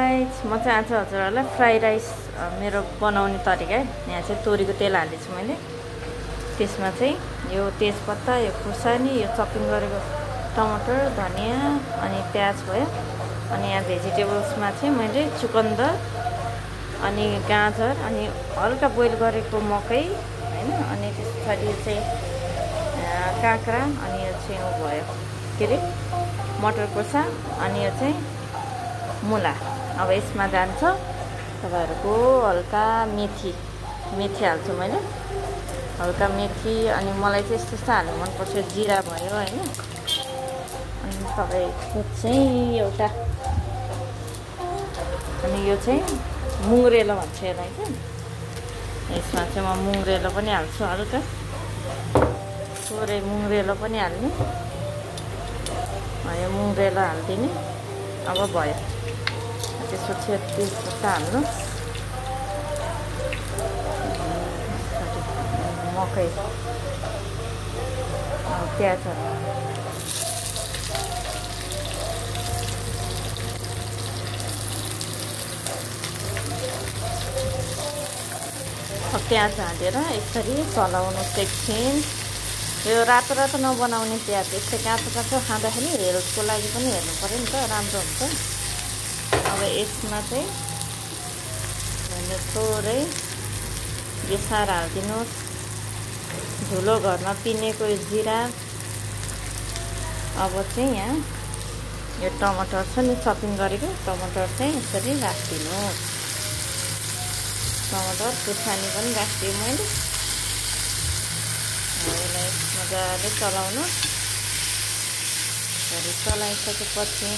Guys म चाहिँ आज हजुरहरूलाई फ्राई राइस मेरो बनाउने तरिका यहाँ चाहिँ तोरीको तेल हालेछु मैले। त्यसमा चाहिँ यो तेजपत्ता, यो खुर्सानी, यो चपिङ गरेको टमाटर, धनिया अनि प्याज भयो। अनि यहाँ भेजिटेबल्समा चाहिँ मैले चुकन्दर अनि गाजर अनि हल्का बोइल गरेको मकै हैन, अनि त्यस पछाडि यो चाहिँ काँक्रा अनि यो चाहिँ भयो के अरे मटरको साग अनि यो चाहिँ मुला। अब यसमा जान्छ तपाईहरुको हल्का मेथी हाल्छु मैले, हल्का मेथी। अनि मलाई चाहिँ यस्तो हाल्नु मन पर्छ, जिरा भयो हैन। अनि तपाईको चाहिँ एउटा अनि यो चाहिँ मुङ्ग्रेलो भन्छ यसलाई चाहिँ। यसमा चाहिँ म मुङ्ग्रेलो पनि हाल्छु, हल्का थोरै मुङ्ग्रेलो पनि हाल्ने। यो मुङ्ग्रेलो हाल्दिने। अब भयो त्यसपछि तेजपत्ता हाल्नु, मकै, प्याज हाल्नु। प्याज हालेर यसरी चलाउनुहोस् एकछिन। यो रातो रातो नबनाउने प्याज, यस्तै काँचो काँचो खाँदाखेरि हेल्थको लागि पनि हेर्नु पर्यो नि त, राम्रो हुन्छ। अब यसमा चाहिँ थोरै बेसार हालिदिनुहोस्, धुलो घरमा पिनेको जिरा। अब चाहिँ यहाँ यो टमाटर छ नि चपिङ गरेको टमाटर चाहिँ यसरी राखिदिनुहोस्। टमाटर खुर्सानी पनि राखिदिएँ मैले। यसलाई मजाले चलाउनु। चलाइसकेपछि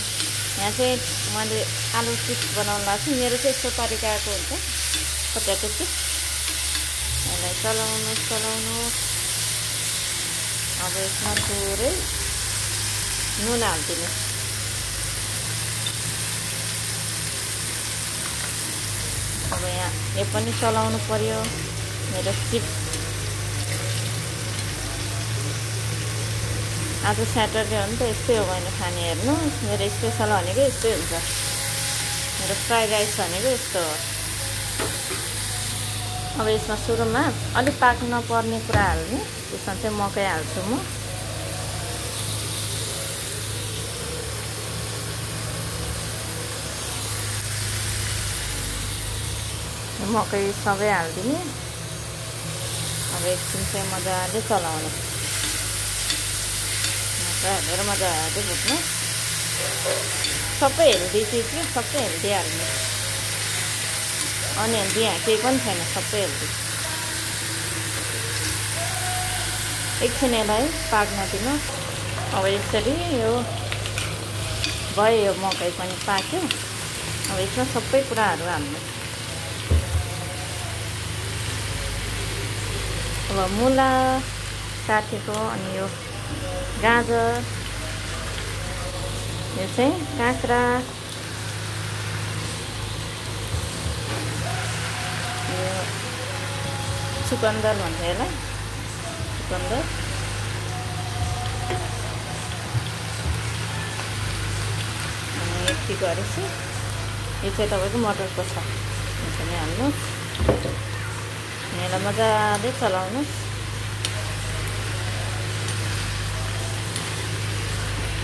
यहाँ चाहिँ मैले आलु चिप्स बनाउनु लाग्छु। मेरो चाहिँ यस्तो तरिकाको हुन्छ पोटेटो चिप्स। यसलाई चलाउनु। अब यसमा थोरै नुन हालिदिनु। अब यहाँ यो पनि चलाउनु पर्यो मेरो चिप्स। आज स्याटरडे हो नि त, यस्तै हो मैले खाने। हेर्नु मेरो स्पेसल भनेको यस्तै हुन्छ, मेरो फ्राई राइस भनेको यस्तो हो। अब यसमा सुरुमा अलिक पाक्नु नपर्ने कुरा हाल्ने। त्यसमा चाहिँ मकै हाल्छु म। मकै सबै हालिदिने। अब एकछिन चाहिँ मजाले चलाउनु, हालेर मजाले भुट्नु। सबै हेल्दी चिज के, सबै हेल्दी हाल्नु। अनहेल्दी यहाँ केही पनि छैन, सबै हेल्दी। एकछिन यसलाई पाक्न दिनु। अब यसरी यो भयो, यो मकै पनि पाक्यो। अब यसमा सबै कुराहरू हाल्नु। अब मुला काटेको अनि यो गाजर, यो चाहिँ काँक्रा, यो चुकन्दर भन्छ यसलाई, चुकन्दर। अनि यति गरेपछि यो चाहिँ तपाईँको मटरको छ, यसरी हाल्नुहोस्। यसलाई मजाले चलाउनुहोस्,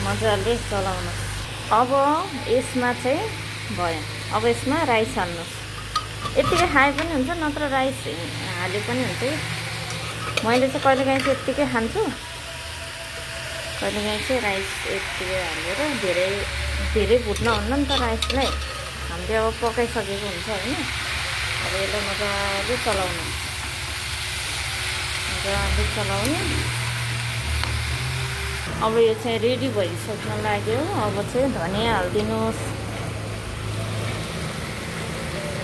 मजाले चलाउनुहोस्। अब यसमा चाहिँ भयो। अब यसमा राइस हाल्नुहोस्। यत्तिकै खाए पनि हुन्छ, नत्र राइस हाले पनि हुन्छ। मैले चाहिँ कहिलेकाहीँ चाहिँ यत्तिकै खान्छु, कहिलेकाहीँ चाहिँ राइस यत्तिकै हालेर। धेरै भुट्न हुन्न नि त राइसलाई, हामीले अब पकाइसकेको हुन्छ होइन। अब यसलाई मजाले चलाउनु। अब यो चाहिँ रेडी भइसक्न लाग्यो। अब चाहिँ धनिया हालिदिनुहोस्,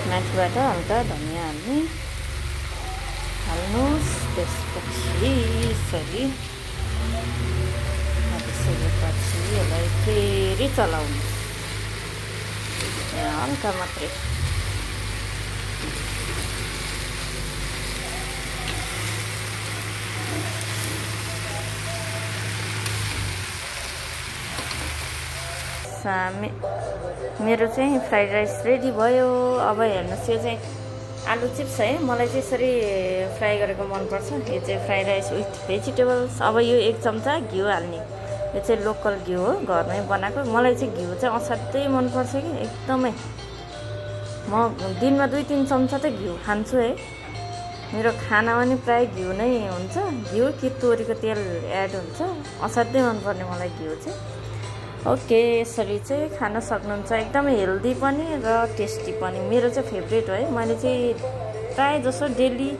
माथिबाट हल्का धनिया हाल्नुहोस्। त्यसपछि यसलाई फेरि चलाउनु, हल्का मात्रै। मेरो चाहिँ फ्राइड राइस रेडी भयो। अब हेर्नुहोस् यो चाहिँ आलु चिप्स है, मलाई चाहिँ यसरी फ्राई गरेको मनपर्छ। यो चाहिँ फ्राइड राइस विथ भेजिटेबल्स। अब यो 1 चम्चा घिउ हाल्ने, यो चाहिँ लोकल घिउ हो, घरमै बनाएको। मलाई चाहिँ घिउ चाहिँ असाध्यै मनपर्छ कि एकदमै। म दिनमा 2-3 चम्चा त घिउ खान्छु है। मेरो खानामा नि प्राय घिउ नै हुन्छ, घिउ कि तोरीको तेल एड हुन्छ। असाध्यै मनपर्ने मलाई घिउ चाहिँ। ओके, यसरी चाहिँ खान सक्नुहुन्छ। एकदमै हेल्दी पनि र टेस्टी पनि। मेरो चाहिँ फेभरेट हो है। मैले चाहिँ प्राय जसो डेली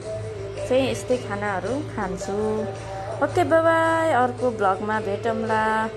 चाहिँ यस्तै खानाहरू खान्छु। ओके, बाई बाई, अर्को भ्लगमा भेटौँला।